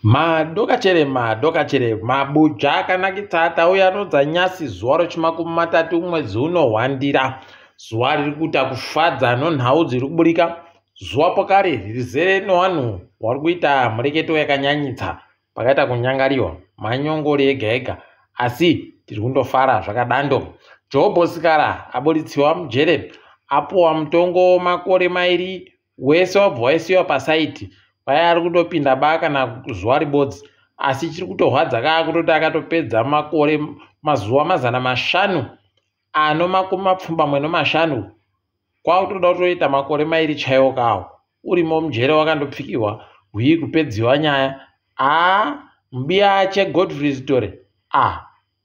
Madokachere madokachere mabuja akanakisa tauya anodza nyasi zuva rechimakumi matatu mwedzi unohwandira zuva riri kuita kufadza nonhau dziri kuburika zuva pakare rizere nevanhu vari kuita mureketo yakanyanyitsa pakaita kunyangariwa manyongori ega ega asi tiri kundofara zvakadando Jobho Sikara aburitsiwa mujere apuwa mutongo makore mairi wese wabva waisiwa pasaiti kwai ari kutopinda ba kana zuva ribodzi asi chiri kutorwadza kaa kutoti akatopedza makore mazuva mazana mashanu ano makumi mapfumbamwe nomashanu kwakutoda kutoita makore mairi chaiwo kawo urimo mujere wakandopfikirwa hwii kupedziwa nyaya aa mbiyache Godfrey Sithole a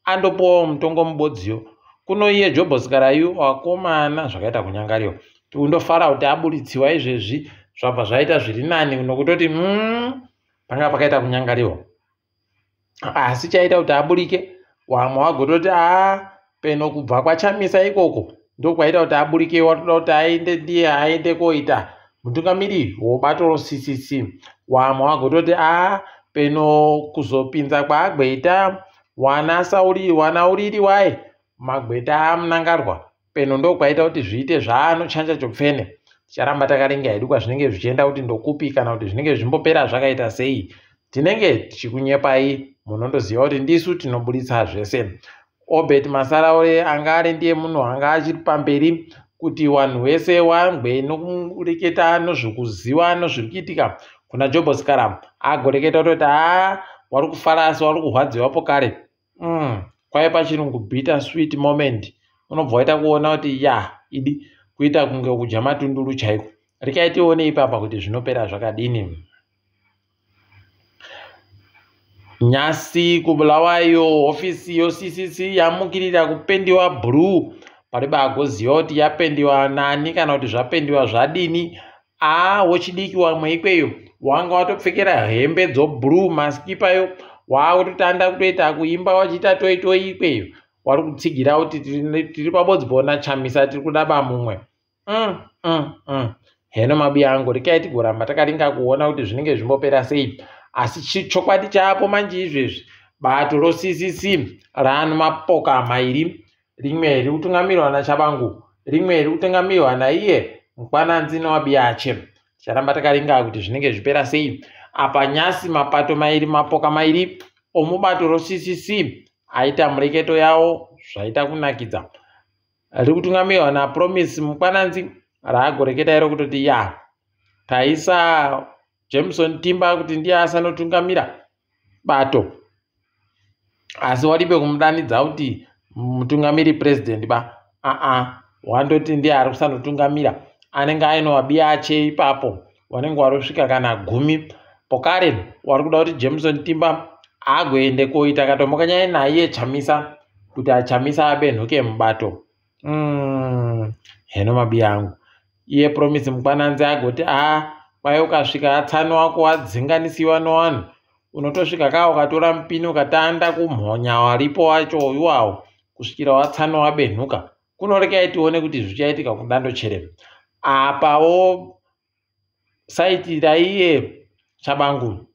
andopuwawo mutongo mubodziyo kuno iye Jobho Sikarayu wakomana zvakaita kunyangariwa tundofara kuti aburitsiwa izvezvi zvabva zvaita zviri nani nokutoti panga pakaita kunyangariwa asi chaita kuti aburike wamwe wagototi aa peno kubva kwaChamisa ikoko ndokwaita kuti aburike watoda kuti aende ndiye aende koita mutungamiri wobato roCCC wamwe wagototi aa peno kuzopinza kwaagweita wana Sauri wana Uriri waye magweta aMnangagwa peno ndokwaita kuti zviite zvaanochanja chopfene ticharamba takaringa hedu kwazvinenge zvichienda kuti ndokupi kana kuti zvinenge zvimbopera zvakaita sei tinenge tichikunyepai munondoziva kuti ndisu tinoburitsa zvese Obert Masaraure anga ari ndiye munhu anga achiri pamberi kuti vanhu vese wangwe nokureketa nozvekuziva nozviri kuitika kuna Jobho Sikara agoreketa kutoti haa wari kufara asi wari kurwadziwapo kare kwai pachirungu bitter sweet moment unobva waita kuona kuti ya idi kuita kunge kudya matunduru chaiko rekai tione ipapa kuti zvinopera zvakadini nyasi kuBulawayo hofisi yoCCC yamukirira kupendiwa blue pariba agoziva kuti yapendiwa nani kana kuti zvapendiwa zvadini aa wochidiki wamwe ikweyo wanga watopfekera hembe dzoblue maskipayo waakutotanda kutoita kuimba wachiita toi toi ikweyo wari kutsigira kuti tiri pabodzi pona Chamisa tiri kuda bamumwe Heno mabuya angu rekai tigoramba takaringa kuona kuti zvinenge zvimbopera sei asi chokwadi chaapo manje izvezvi bato roCCC raano mapoka mairi rimwe riri kutungamirwa naChabangu rimwe riri kutungamirwa naiye Mukwananzi nowabiyache ticharamba takaringa kuti zvinenge zvipera sei apa nyasi mapato mairi mapoka mairi omubato roCCC aita mureketo yawo zvaita kunakidza riri kutungamirwa naPromise Mukwananzi raagoreketa iro kutoti ya taisa Jameson Timba kuti ndiye asanotungamira bato asi wadibe kumudanidza kuti mutungamiri president ba aa wandoti ndiye ari kusanotungamira anenge aine wabiyache ipapo wanenge warosvika kana 10 pokare wari kuda kuti Jameson Timba agoende koita katomokanyaya naiye Chamisa kuti aChamisa abenhuke mubato heno mabiya angu iye Promise Mukwananzi agoti a kwai ukasvika atsano wako wadzinganisiwa nowanhu unotosvika kaa ukatora mupini ukatanda kumhonya waripo wacho iwawo kusvikira watsano wabenhuka kunorekai tione kuti zvichaitika kudando chere apawo saiti raiye Chabangu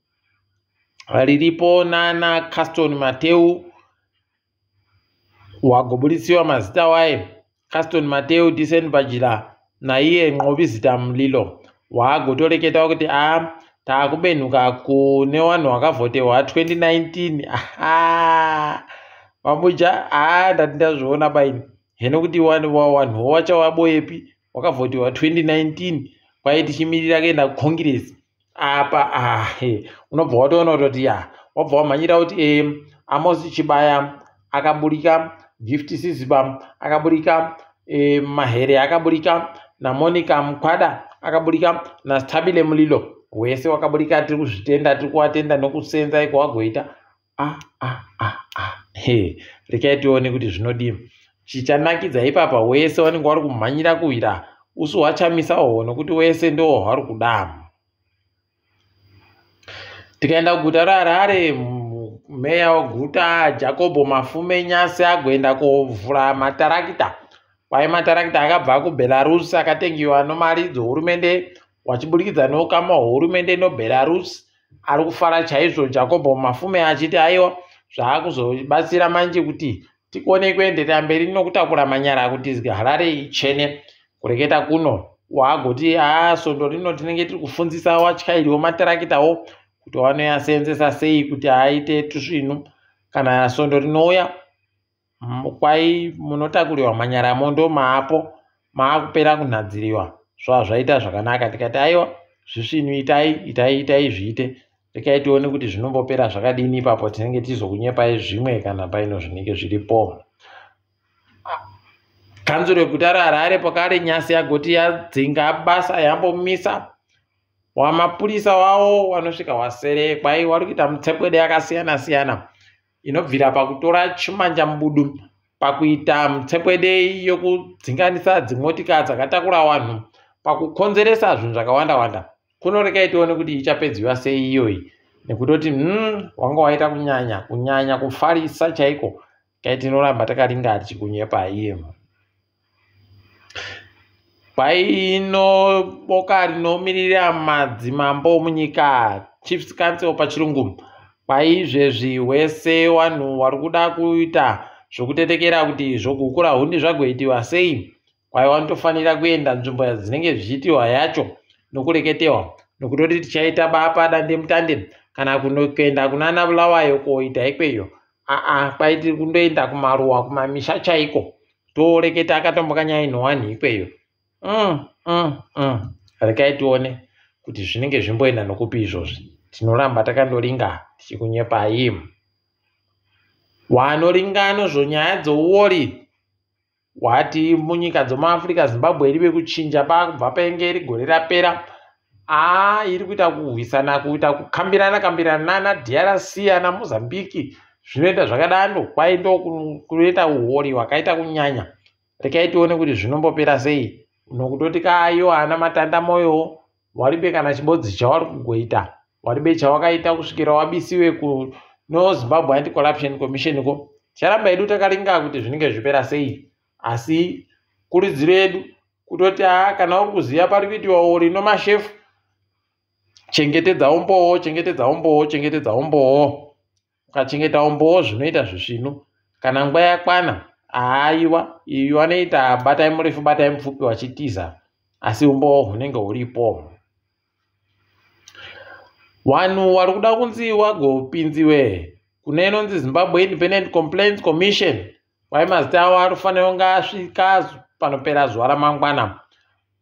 riripo nana Caston Mateu wagoburisiwa mazita waye Caston Mateu Disen Bajira naiye Nqobizita Mlilo waagotoreketa kuti a taakubenhuka kune vanhu vakavhoterwa 2019 aha mamuja a ndati ndazviona paini heno kuti vanhu wacho waboyepi wakavhoterwa 2019 kwai tichimirira kuenda kucongress apa ahe unobva watoona kutoti ya wabva wamhanyira kuti Amos Chibaya akaburika Gift Siziba akaburika Mahere akaburika naMonica Mukwada akaburika naStabile Mulilo wese wakaburika tiri kuzvitenda tiri kuvatenda nokusenza iko wagoita a a a a he rekai tione kuti zvinodii chichanakidza ipapa wese wanenge wari kumhanyira kuwira usu hwachamisa uhwo nokuti wese ndo hwari kuda tikaenda kuguta reHarare meya weguta Jacobo Mafume Nyasi agoenda kovhura matarakita kwai matarakita akabva kuBelarus akatengiwa nomari dzohurumende wachiburikidza neukama hwehurumende noBelarus. Ari kufara chaizvo Jakobho Mafume achiti aiwa zvaakuzobatsira manje kuti tikone kuenderera mberi nokutakura manyara kuti Harare ichene. Kureketa kuno waagoti haa svondo rino tinenge tiri kufundzisa watyairi wematarakitawo kuti wanoyaseenzesa sei kuti aite tusvinu. Kana svondo rinouya kwai munotakurirwa manyaramo ndomaapo maakupera kunhadziriwa zvava zvaita zvakanaka. Tikati aiwa zvisvinu itai itai itai zviite. Rekai tione kuti zvinombopera zvakadini ipapo tinenge tizokunyepai zvimwe kana paino zvinenge zviripo. Kanzuro yeguta reHarare pakare nyasi yagoti yadzinga basa yambomisa wamapurisa wawo wanosvika wasere kwai wari kuita mutsekwede yakasiyana siyana inobvira pakutora chimanjamubudu pakuita mutsekwede yokudzinganisa dzimotika dzakatakura vanhu pakukonzeresa zvinhu zvakawanda wanda. Kuno rekai tione kuti ichapedziwa sei iyoyi nekutoti wanga waita kunyanya kunyanya kufarisa chaiko. Kai tinoramba takaringa tichikunyepai. Paino boka rinomirira madzimambo munyika, Chiefs Council pachirungu, kwaizvezvi wese vanhu vari kuda kuita zvokutetekera kuti zvogukura hundi zvagoitiwa sei, kwai vanotofanira kuenda nzvimbo dzinenge zvichiitiwa yacho nokureketewa nokutoti tichaita bapa dandemutande kana kuenda kunana Bulawayo koita ikweyo. Aa kwai tiri kundoenda kumaruwa kumamisha chaiko toreketa akatombo kanyaya inhowani ikweyo. Rekai tione kuti zvinenge zvimboenda nokupi izvozvi. Tinoramba takandoringa tichikunyepai. Wanoringa nozvonyaya dzouori wati munyika dzomuAfrica Zimbabwe irive kuchinja kubva painge iri gore rapera. Aa iri kuita kurwisana kuita kukambirana kambirana nana DRC ana Mozambique zvinoita zvakadaro kwai ndokunoita uori hwakaita kunyanya. Rekai tione kuti zvinombopera sei nokutoti kaiwa ana matanda moyowo waribe kana chibodzi chawari kugoita waribe chawakaita kusvikira wabisiwe kuno Zimbabwe Anti-Corruption Commission ko. Ticharamba hedu takaringa kuti zvinenge zvipera sei asi kurudziro yedu kutoti haa kana uri kuziva pari kuitiwa uri nomashefu chengetedza umbowo chengetedza umbowo chengetedza umbowo. Ukachengeta umbowo zvinoita zvisvinu. Kana nguva yakwana haiwa iyi vanoita batai murefu batai mupfupi vachitiza asi umbowo hunenge huripo. Vanhu vari kuda kunzi wagopinziwe kune inonzi Zimbabwe Independent Complaints Commission kwai mazita avo anofanira kunge asvika panopera zuva ramangwana.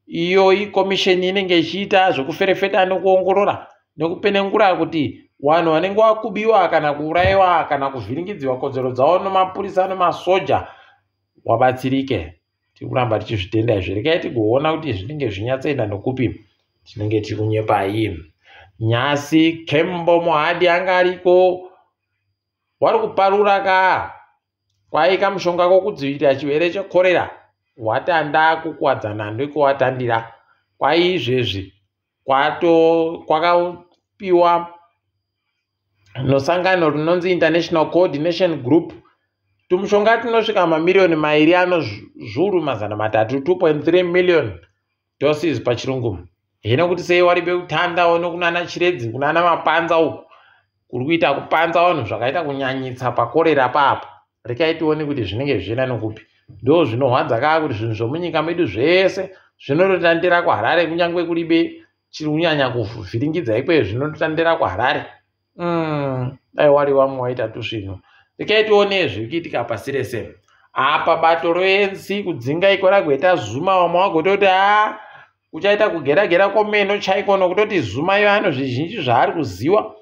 Iyo ikomisheni inenge ichiita zvekuferefeta nekuongorora nekupenengura kuti vanhu vanenge vakubiwa kana kuurayiwa kana kuvhiringidziwa kodzero dzavo nemapurisa nemasoja wabatsirike. Tiri kuramba tichizvitenda izvi. Rekai tigoona kuti zvinenge zvinyatsoenda nokupi. Tinenge tiri kunyepai. Nyasi Kembo Mohadi anga ariko wari kuparura ka kwai kamushonga kokudzivirira chirwere chekorera watanda kukuwadzana ndekuwatandira. Kwai izvezvi kwakapiwa nosangano rinonzi International Coordination Group tumushonga tunosvika mamiriyoni 2 ano zviuru 300 2.3 million doses pachirungu. Hino kuti sei waribe kutandawo nokunana Chiredzi kunana Mapanza uku kuri kuita kupanza vanhu zvakaita kunyanyitsa pakorera papo. Rekai tione kuti zvinenge zvichienda nokupi. Ndo zvinohwadza kaa kuti zvinhu zvomunyika medu zvese zvinototandira kuHarare kunyange kuribe chiri kunyanya kuvhiringidza ikweyo zvinototandira kuHarare. Dai wari vamwe waita tusvinu. Rekai tione zviri kuitika pasi rese. Apa bato reANC kudzinga iko ragoita Zuma vamwe vagototi haa kuchaita kugera-gera komeno chaiko nokutoti Zuma iyo ano zvizhinji zvaari kuziwa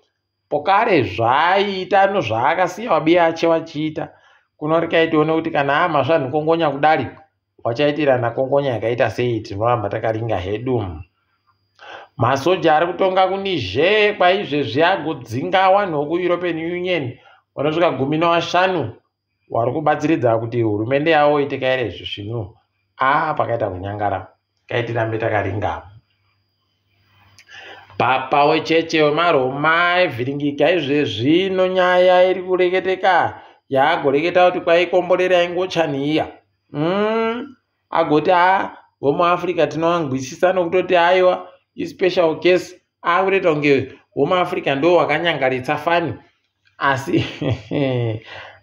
pokare zvaaiita nozvaakasiya vabiya ache vachiita. Kuno rekai tione kuti kana amasvanhu kongonya kudari wachaitirana kongonya yakaita sei. Tinoramba takaringa hedu. Masoja ari kutonga kuNiger kwaizvezvi agodzinga vanhu vekuEuropean Union vanosvika 15 vari kubatsiridza kuti hurumende yavo itekaire zvisvinu. Aa pakaita kunyangara. Kai tirambe takaringa. Papa wecheche wemaroma aivhiringika izvezvi nonyaya iri kureketeka yaagoreketa kuti kwaikomborerai ngochani iya. Agoti haa vomuAfrica tinovangwisisa nokutoti aiwa ispecial case. Akutoita kunge Womuafrica ndo wakanyangaritsa fani asi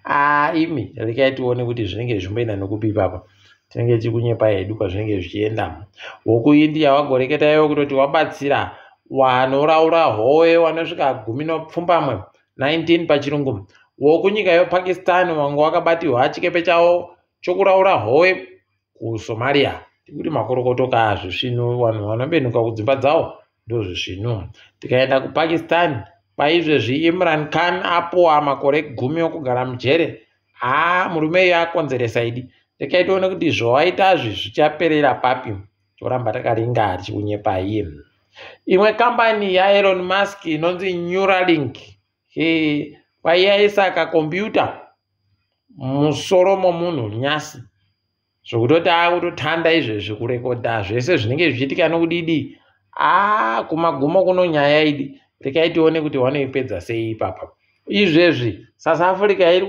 aa imi rekai tione kuti zvinenge zvichimboenda nokupi ipapa. Tinenge tichikunyepa hedu kwazvinenge zvichienda. WokuIndia wagoreketa iwe kutoti wabatsira wanoraura howe wanosvika 17, 19 pachirungu. Wokunyika yePakistan wanga wakabatirwa chikepe chavo chokuraura howe kuSomalia. Tikuti makorokoto ka zvisvinu, vanhu vanobenuka kudzimba dzavo ndozvisvinu. Tikaenda kuPakistan paizvezvi Imran Khan apuwa makore 10 okugara mujere. Haa murume iye akonzeresa idi. Rekai tione kuti zvawaitazvi zvichaperera papi. Toramba takaringa tichikunyepai. Imwe kambani yaElon Musk inonzi Neuralink kwaiyaisa kakombiyuta musoro momunhu nyasi zvokutoti akutotanda izvezvi kurekodha zvese zvinenge zvichiitika nokudidi. Aa kumagumo kuno nyaya idi. Rekai tione kuti wanoipedza sei ipapa. Izvezvi South Africa iri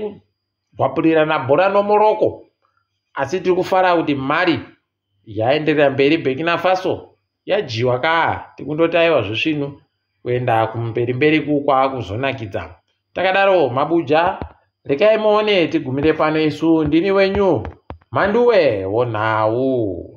kugwapurirana bhora noMorocco, asi tiri kufara kuti Mali yaenderera mberi, Burkina Faso yadyiwa kaa. Tikundoti aiwa zvisvinu kuenda kumberi mberi kwakuzonakidza. Takadaro mabuja, rekai muone tigumire pano isu. Ndini wenyu Mhanduwe wonhau.